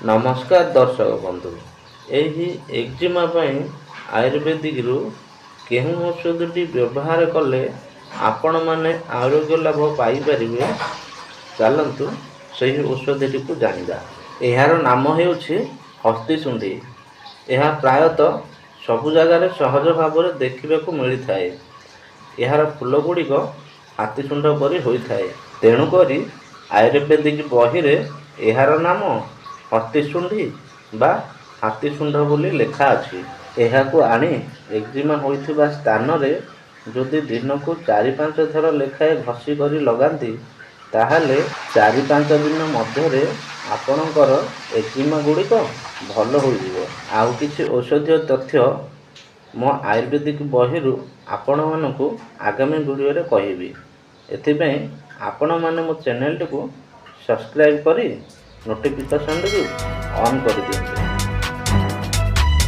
ନମସ୍କାର ଦର୍ଶକ ବନ୍ଧୁ, ଏହି ଏକ୍ଜିମା ପାଇଁ ଆୟୁର୍ବେଦିକରୁ କେଉଁ ଔଷଧଟି ବ୍ୟବହାର କଲେ ଆପଣମାନେ ଆରୋଗ୍ୟ ଲାଭ ପାଇପାରିବେ, ଚାଲନ୍ତୁ ସେହି ଔଷଧଟିକୁ ଜାଣିବା। ଏହାର ନାମ ହେଉଛି ହସ୍ତିଶୁଣ୍ଢି। ଏହା ପ୍ରାୟତଃ ସବୁ ଜାଗାରେ ସହଜ ଭାବରେ ଦେଖିବାକୁ ମିଳିଥାଏ। ଏହାର ଫୁଲ ଗୁଡ଼ିକ ହାତୀଶୁଣ୍ଢ ପରି ହୋଇଥାଏ, ତେଣୁକରି ଆୟୁର୍ବେଦିକ ବହିରେ ଏହାର ନାମ ହସ୍ତିଶୁଣ୍ଢି ବା ହାତୀଶୁଣ୍ଢ ବୋଲି ଲେଖା ଅଛି। ଏହାକୁ ଆଣି ଏକ୍ଜିମା ହୋଇଥିବା ସ୍ଥାନରେ ଯଦି ଦିନକୁ 4-5 ଥର ଲେଖାଏଁ ଘଷି କରି ଲଗାନ୍ତି, ତାହେଲେ 4-5 ଦିନ ମଧ୍ୟରେ ଆପଣଙ୍କର ଏକ୍ଜିମା ଗୁଡ଼ିକ ଭଲ ହୋଇଯିବ। ଆଉ କିଛି ଔଷଧୀୟ ତଥ୍ୟ ମୋ ଆୟୁର୍ବେଦିକ ବହିରୁ ଆପଣମାନଙ୍କୁ ଆଗାମୀ ଭିଡ଼ିଓରେ କହିବି। ଏଥିପାଇଁ ଆପଣମାନେ ମୋ ଚ୍ୟାନେଲଟିକୁ ସବସ୍କ୍ରାଇବ୍ କରି ନୋଟିଫିକେସନ୍ଟିକୁ ଅନ୍ କରିଦିଅନ୍ତୁ।